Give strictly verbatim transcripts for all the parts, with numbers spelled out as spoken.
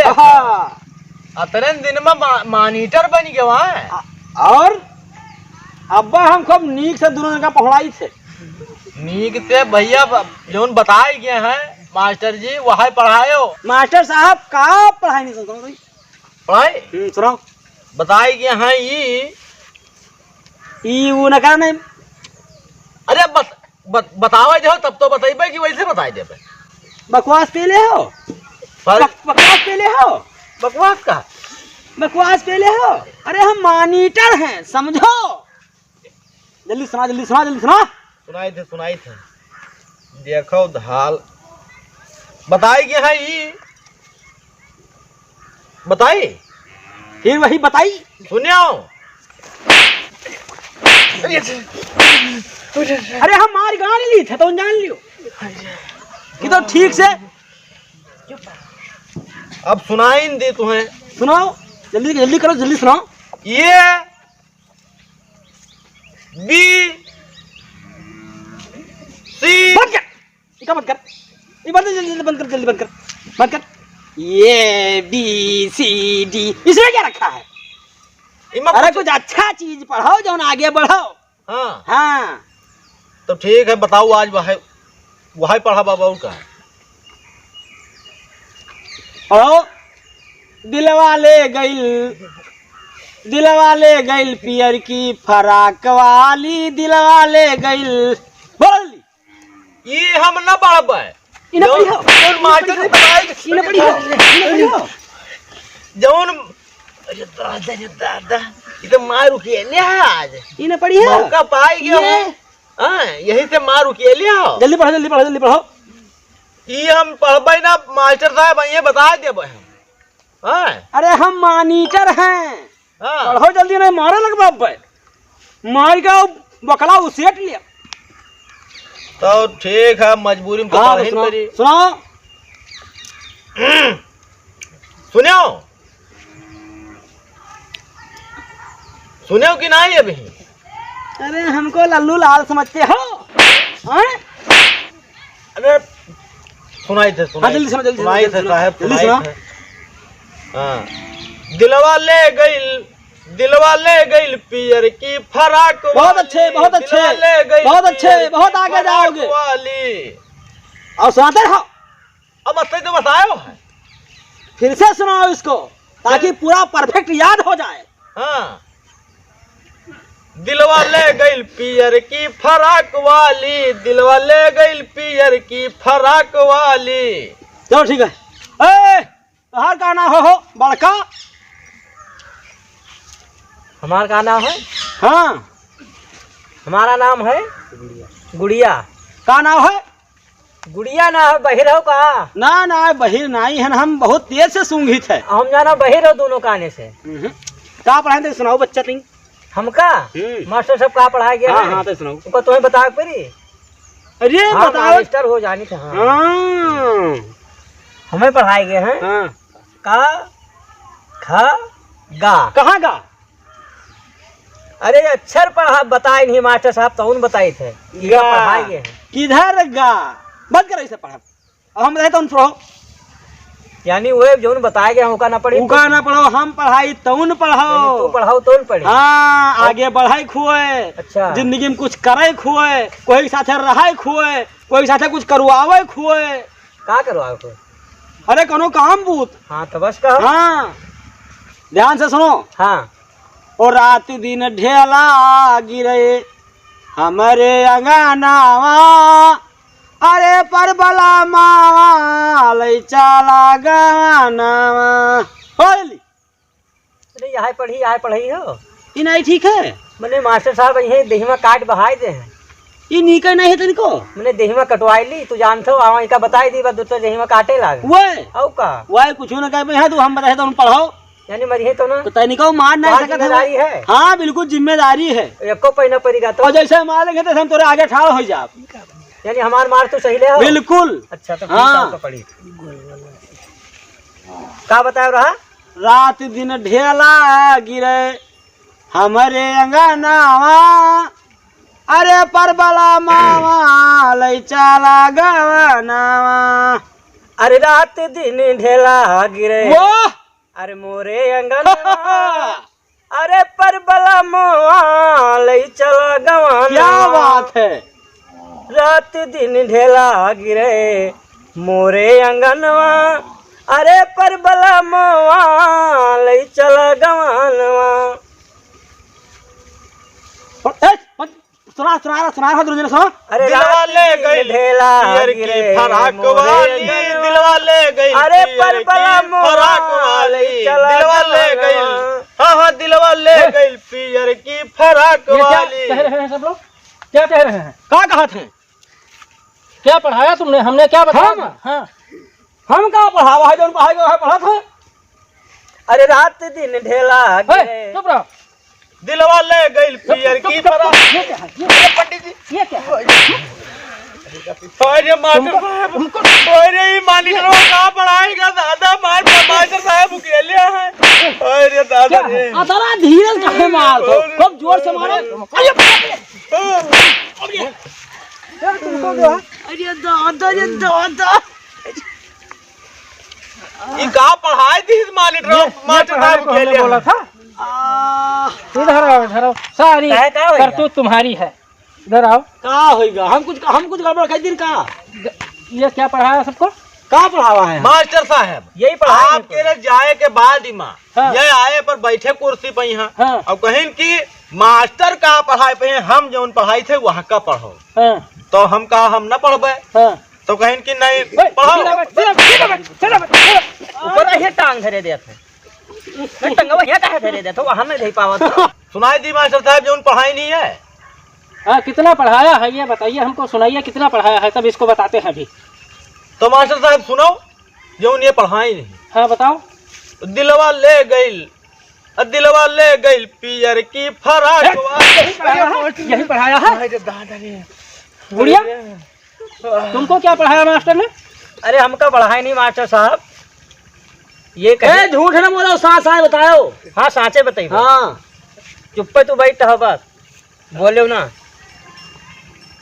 हाँ। अतने दिन में मा-, monitor बन गया है। अ-, और अब्बा हम खूब नीक से दुनो जन का पढ़ाई थे। नीक से भैया ब-, जौन बताए गए हैं मास्टर जी, वही पढ़ायो। मास्टर साहब का पढ़ाई नहीं सुनता भाई? पढ़ाई? हम्म, सुनाओ। बताए गए हैं ई। ई ऊ न का नहीं। अरे बस बत-, बतावे जाओ तब तो बतइबे कि वैसे बताए देबे। बकवास पेले हो? पर बक-, बकवास पेले हो? बकवास का? बकवास पेले हो? अरे हम monitor हैं, समझो। जल्दी सुना, जल्दी सुना, जल्दी सुना। सुनाई थे, सुनाई थे। देखो धाल। बताई कि है ई? बताई? फिर वही बताई। सुनियो। अरे हम मार गाड़ ली थे, तो जान लियो कि तो ठीक से। अब सुनाई न दे तुम्हें। सुनाओ, जल्दी, जल्दी करो, जल्दी सुनाओ। ये बी सी। बंद कर, इका बंद कर, ये बंद कर, जल्दी, जल्दी बंद कर, जल्दी बंद कर, बंद कर। ये बी सी डी, इसमें क्या रखा है? इमा अरे कुछ कुछ अच्छा चीज पढ़ाओ, जौन आगे बढ़ाओ। हाँ। हाँ। तो ठीक है, बताओ आज वह, वही पढ़ा बाबा, और का है? पढ़ो। दिलवा ले गइल, दिलवा ले गइल पियर की फराक वाली, दिलवा ले गइल। बोल। ई हम न पढ़बै। ई न जौन, पढ़ियो। जौन ई न मास्टर पढ़ियो। जी बताई कि ई न पढ़ियो। ई न पढ़ियो। जौन, अरे दादा, अरे दादा, ई तो मार उकेले है आज। ई न पढ़ियो। मौका पाई गयो ये। है। हाँ, यही से मार उकेले हो। जल्दी पढ़ो, जल्दी पढ़ो, जल्दी पढ़ो। ई हम पढ़बै ना, मास्टर साहब, ये बता देबै हम। हाँ। अरे हम monitor हैं। हाँ। पढ़ो जल्दी, नहीं मारे लगबा अब्बे। मार के वो बकला उसेट लिया। तो ठीक है, मजबूरी में तो हाँ, पढ़े तो सुनाओ, पड़ी। सुनाओ। सुनियो। सुनियो कि नहीं अभी? अरे हमको लल्लू लाल समझते हो? हाँ? अरे सुनाई थे, सुनाई हाँ, जल्दी थे, सुना, जल्दी सुनाई सुना, थे, जल्दी साहब, जल्दी सुनाई सुना। थे। हाँ। दिलवा ले गइल, दिलवा ले गइल पियर की फराक बहुत वाली, अच्छे, बहुत अच्छे, दिलवा ले गइल बहुत अच्छे, पियर बहुत की आगे फराक जाओगे। वाली। और सुनाते रहो। अब असली तो बतायो है। फिर से सुनाओ इसको, ताकि फिर? पूरा perfect याद हो जाए। हाँ। दिलवा ले गइल पियर की फराक वाली, दिलवा ले गइल पियर की फराक वाली। चलो ठीक है। ए, तोहार का नाम हो, हो बड़का? हमार का नाम है? हाँ। हमारा नाम है गुड़िया। का नाम है? गुड़िया ना है, बहिर हो का? ना, ना, बहिर नाई है, हम बहुत तेज से सूंघित है। हम जाना बहिर हो दोनों काने से। हम्म। का पढ़ाए थे, सुनाओ बच्चा तुम। हमका? हम्म। मास्टर साहब का पढ़ाए गए हाँ, हैं? हाँ, तो सुनाओ। उनका तुम्हें बताए पड़ी? अरे, हाँ, बताओ। मास्टर हो जानी थे, हाँ। हाँ। हमें पढ़ाए गए हैं। हाँ। का, ख, गा। कहाँ गा? अरे, अक्षर पढ़ा, बताए नहीं मास्टर साहब, तउन बताए थे। ये गा। पढ़ाए गए हैं। किधर गा? बंद करो इसे पढ़ा। अब हम रहे तउन पढ़ो। यानी वो जौन बताए गए हैं, उका ना पढ़ी, उका ना पढ़ो, हम पढ़ाई तउन पढ़ो। यानी तू पढ़ाओ तउन पढ़ी। हाँ, और आगे बढ़ाई खुए। अच्छा। जिंदगी में कुछ करे खुए, कोई के साथे रहाई खुए, कोई के साथे कुछ करवावे खुए। का करवावे खुए? अरे कोनो काम बूत। हाँ, तो बस कहो। हाँ, ध्यान से सुनो। हाँ। ओ रात दिन ढेला गिरे हमरे अंगनावा, अरे परबला मावा लई चाला गवनावा। होली। अरे, यहाँ पढ़ी, यहाँ पढ़ी हो। ई नहीं ठीक है। मने मास्टर साहब, यही देहिमा काट बहाई दे हैं। ई नीके नहीं है तनिको। मने देहिमा कटवाई ली, तू जानत हो, आवा इका बताई दी, बस दूसरा देहिमा काटे लाग। वो? औ का? वो कुछ ना कहे, यहाँ तू हम बताए तो हम पढ़ाओ। यानी मरिहे तो ना? तो तनिको मार नहीं वहाँ सकत है। जिम्मेदारी है? हाँ, बिल्कुल जिम्मेदारी है। एको पैना परी गा तो? और जैसे मारेंगे, तो हम तोरे आगे ठाड़ हो जाब। यानी हमार मार तू सही ले हो? बिल्कुल। अच्छा, तो हाँ। ठीक है, तो पढ़ी। का बताए रहा? रात दिन ढेला गिरे हमरे अंगनावा, अरे परबला मावा लई चाला गवनावा। अरे रात दिन ढेला गिरे, वाह! अरे मोरे अंगनवा, अरे परबला मोआ लई चला गवानवा। क्या बात है? रात दिन ढेला गिरे मोरे अंगनवा, अरे परबला मोआ लई चला गवानवा। ए, सुना, सुना रहा, सुना रहा, दुर्जन सुना। अरे दिलवा रात ले दिन गइल ढेला पियर की गिरे फराक मोरे वाली, अंगनवा। दिलवा ले गइल अरे पियर की परबला मोआ फराक वाली, लई चला दिलवा ले गइल। गवानवा। हाँ, हाँ, दिलवा ले ए। गइल पियर की फराक ये क्या वाली। कह रहे हैं सब लोग? क्या कह रहे हैं? का कहत हैं? क्या पढ़ाया तुमने? हमने क्या बताया हम? था? हाँ। हम का पढ़ावा है, जौन पढ़ाई है, पढ़त है। अरे रात दिन ढेला ए, गिरे। चुप रहो। दिलवा ले गइल पियर चुप, की चुप, चुप, फराक। ये क्या है? ये अरे पंडित जी। ये क्या है? अरे मास्टर तुमको, साहब। तुमको अरे ई मालिक लोग का पढ़ाई का दादा मार मास्टर साहब अकेले हैं। अरे दादा क्या रे। है? अतरा धीरे से काहे मारत हो? अरे खूब जोर से मारो। अरे बाप रे। अरे। यार, तुमको जो है अरे दादा, अरे दादा। ई का पढ़ाई दी मालिक रे, ये, ये मास्टर पढ़ाने साहब को हमने अकेले बोला हैं। था। आ। इधर आओ, इधर आओ। सारी काहे, का होइगा? करतूत तुम्हारी है। इधर आओ। का होइगा? हम कुछ, हम कुछ गड़बड़ कर दिन का? ग-, ये क्या पढ़ाया सबको? का पढ़ावा है? मास्टर साहब, यही पढ़ाई है आपके पूरी। रे जाए के बाद ही माँ, हाँ। ये आए पर बैठे कुर्सी पे यहाँ। हाँ। और कहिन कि मास्टर का पढ़ाई पे हम जौन पढ़ाई थे वहाँ का पढ़ो। हाँ। तो हम कहा हम न पढ़बे। हाँ। तो कहिन कि नहीं, ओए, पढ़ो। सीधा बैठ, सीधा बैठ, सीधा बैठ, सीधा बैठ, सीधा बैठ। ऊपर रहिए, टांग धरे देत है। नहीं, टंगवा यहाँ काहे धरे देत हो? वहाँ नहीं धई पावत हो। सुनाई दी मास्टर साहब, जौन पढ़ाई नहीं है। हाँ, कितना पढ़ाया है ये बताइए हमको, सुनाइए कितना पढ़ाया है, तब इसको बताते हैं अभी। तो मास्टर साहब सुनो, जौन ये पढ़ाई नहीं। हाँ, बताओ। दिलवा ले गइल, अ दिलवा ले गइल पियर की फराक ए, वाली। यही पढ़ाया है? यही पढ़ाया है? अरे दादा रे। गुड़िया? अरे। तुमको क्या पढ़ाया मास्टर ने? अरे हमका पढ़ाई नहीं मास्टर साहब, ये कहे ए, झूठ न बोलो, साँच साँच बताओ। हाँ, साँचे बताइबे। हाँ। चुप्पे तू बैठ रहो बस, बोलो ना।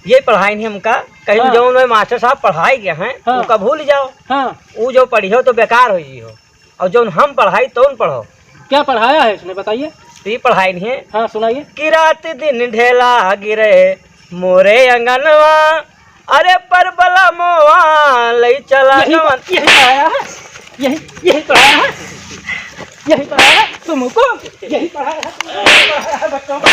ये पढ़ाई नहीं हमका, कहीं हाँ। जौन वह मास्टर साहब पढ़ाई गए हैं, हाँ। उनका भूल जाओ। हाँ। वो जो पढ़ियो तो बेकार हो जी हो, और जौन हम पढ़ाई तौन पढ़ो। क्या पढ़ाया है इसने, बताइए। तो ये पढ़ाई नहीं है। हाँ, सुनाइए। कि रात दिन ढेला गिरे मोरे अंगनवा, अरे परबला मोआ लई चला यही, गवन। यही पढ़ाया है, यही, यही पढ़ाया है, यही पढ़ाया है तुमको, यही पढ़ाया है तुमको, यही पढ़ाया है बच्चों को,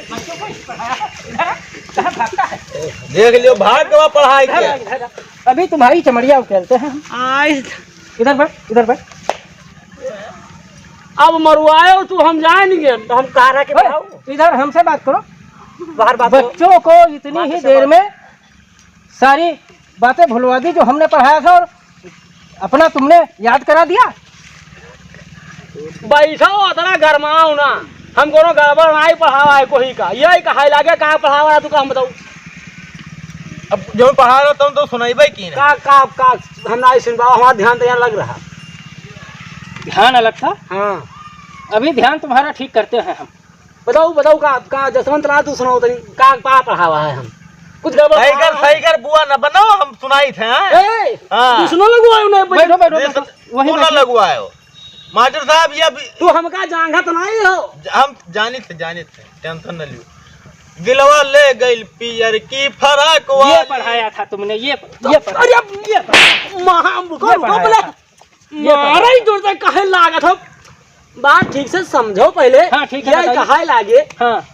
बच्चों को यही पढ़ाया है। इधर आ, कहाँ भागता है? देख लियो, भाग गवा पढ़ाई इधर के। आ, इधर आ। अभी तुम्हारी चमड़िया उकेलते हैं हम। आय। इधर बैठ, इधर बैठ। अब मरुआयो तू, हम जाएंगे, तो हम कहा रहा कि ओए, बढ़ाओ। इधर हमसे बात करो। बाहर बात करो। बच्चों को इतनी बातें ही से देर बात। में सारी बातें भुलवा दी जो हमने पढ़ाया था और अपना तुमने याद करा दिया। बैठो, अतना गरमाओ ना। हम कोनो गड़बड़ नाई पढ़ावा है कोई का। यही कहाई लागे, कहाँ पढ़ावा है तू, का हम बताऊ? अब जो पढ़ा रहा तुम तो सुनाई भाई की ना। का, का, का, हम नाई सुन पावा, हमारा ध्यान तो यहाँ लग रहा। ध्यान अलग था? हाँ। अभी ध्यान तुम्हारा ठीक करते हैं हम। बताओ, बताओ, का, का जसवंत राय तू सुनाओ तनी, का, का पढ़ावा है हम? कुछ गड़बड़ सही कर, पढ़ावा है? सही कर, बुआ न बनाओ, हम सुनाई थे, हाँ? ए, हाँ। तू सुनो लगवायो नहीं, बैठो, बैठो, ये बैठो। सब वहीं तू ना बैठो। लगवायो। मास्टर साहब, ये अभी तू हमका जांघत नहीं हो। हम जानित है, जानित है, tension न लियो। दिलवा ले गइल पियर की फराक ये वाली। पढ़ाया था तुमने, ये, ये पढ़ाया। अरे, अब ये पढ़ाया। महा-, रुको, ये रुको, पढ़ाया बोले। था। ये मारा पढ़ाया। ही जोर से कहे लागत हो। बात ठीक से समझो पहले। हाँ, ठीक है, ये बताइए। कहे लागे हाँ।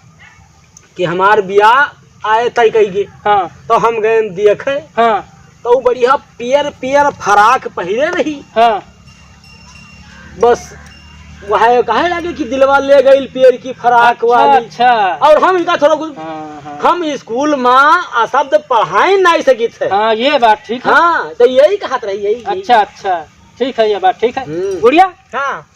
कि हमार बियाह आए तय कइगे। हाँ। तो हम गए देखे। हाँ। तो वो बढ़िया पियर पियर फराक पहिरे रही। हाँ। बस वह कहे लागे कि दिलवा ले गइल पियर की फराक अच्छा, वाली। अच्छा। और हम इनका थोड़ा कुछ, हाँ, हाँ। हम स्कूल में अशब्द पढ़ाई नहीं सकित है। हाँ, ये बात ठीक है। हाँ, तो यही कहत रही, यही, यही। अच्छा, अच्छा, ठीक है, ये बात ठीक है। हम्म। गुड़िया? हाँ।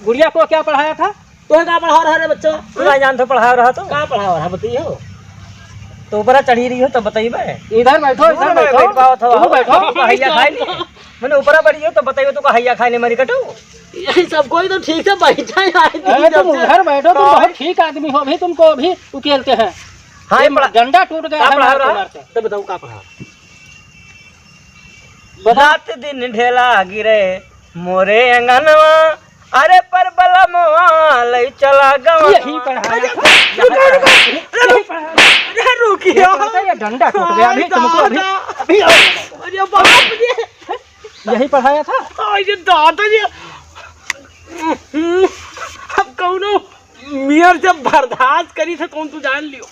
गुड़िया को क्या पढ़ाया था? तोहे का पढ़ा रहा रे बच्चो? तू ना जान तो पढ़ा रहा तो। का पढ़ा रहा बताइयो? तो ऊपरा चढ़ी रही हो तो बताइबे। इधर बैठो, इधर ना बैठो। बैठ पावत हो, तुम बैठो। तो हैया खाई ली। मैंने ऊपरा बढ़ी हो तो बताइयो, तो का हैया खाई ले मरी कटो। यही सब कोई तो ठीक से बैठा है, अरे तुम उधर बैठो, तुम बहुत ठीक आदमी हो, अभी तुमको अभी उकेलते हैं। हाँ, ये पढ़ा-, डंडा टूट गया का है पढ़ा मारते रहा? मारते। तो बताओ का पढ़ा? रात दिन ढेला गिरे मोरे अंगनवा, अरे पर बलमवा लई चला गवा। यही पढ़ाया था। रुको, रुको, रुको। यही पढ़ाया था। अरे रुकिए। ये कहता है, ये डंडा टूट गया अभी, अरे तुमको अभी, दादा। अभी। अरे बाप रे। यही पढ़ाया था। अरे दादा जी। अब कौनो मेर से बर्दाश्त करी थे, कौन तू जान लियो।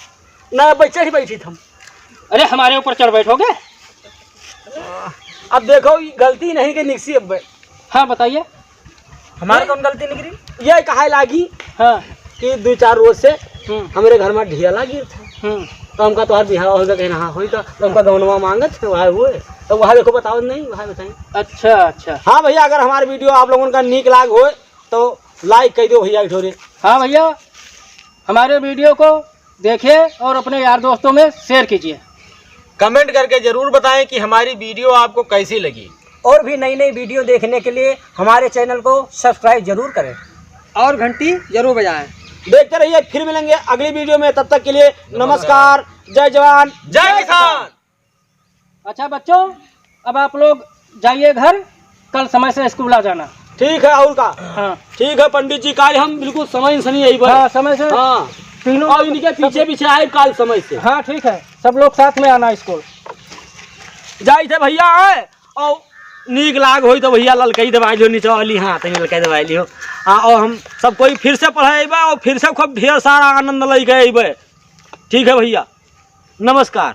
ना, अब चढ़ बैठी थम। अरे, हमारे ऊपर चढ़ बैठोगे? अब देखो, ई गलती नहीं के निकसी अब। हाँ, बताइए। हमारे कौन गलती निकली? ये कहे लागी हाँ। कि दो चार रोज से हम्म। हमरे घर में ढियाला गिर था। हम्म। तो हमका तोहार बिहाव होगा, कहीं ना होई तो, तो हमका गौनवा मांगत है, वह हुए। तो वह देखो, बताओ नहीं, वह बताई। अच्छा, अच्छा। हाँ भैया, अगर हमारे video आप लोगन का नीक लाग होए तो like कर दो भैया, एक ठोरे। हाँ भैया, हमारे video को देखिए और अपने यार दोस्तों में share कीजिए। Comment करके जरूर बताएं कि हमारी video आपको कैसी लगी। और भी नई नई video देखने के लिए हमारे channel को subscribe जरूर करें। और घंटी जरूर बजाएं। देखते रहिए, फिर मिलेंगे अगली video में। तब तक के लिए नमस्कार, जय जवान, जय किसान। अच्छा बच्चों, अब आप लोग जाइए घर, कल समय से स्कूल आ जाना। ठीक है, और का? हाँ। ठीक है पंडित जी, काल हम बिल्कुल समय से नहीं आई बस। हाँ, समय से। हाँ। तीनों और इनके पीछे पीछे आए काल समय से। हाँ, ठीक है, सब लोग साथ में आना स्कूल। जाई थे भैया आए, और नीक लाग होई तो भैया ललकई दबाई लियो, नीचे वाली हाथ में ललकई दबाई लियो। हाँ, और हम सब कोई फिर से पढ़े अइबे और फिर से खूब ढेर सारा आनंद लइके अइबे। ठीक है भैया, नमस्कार।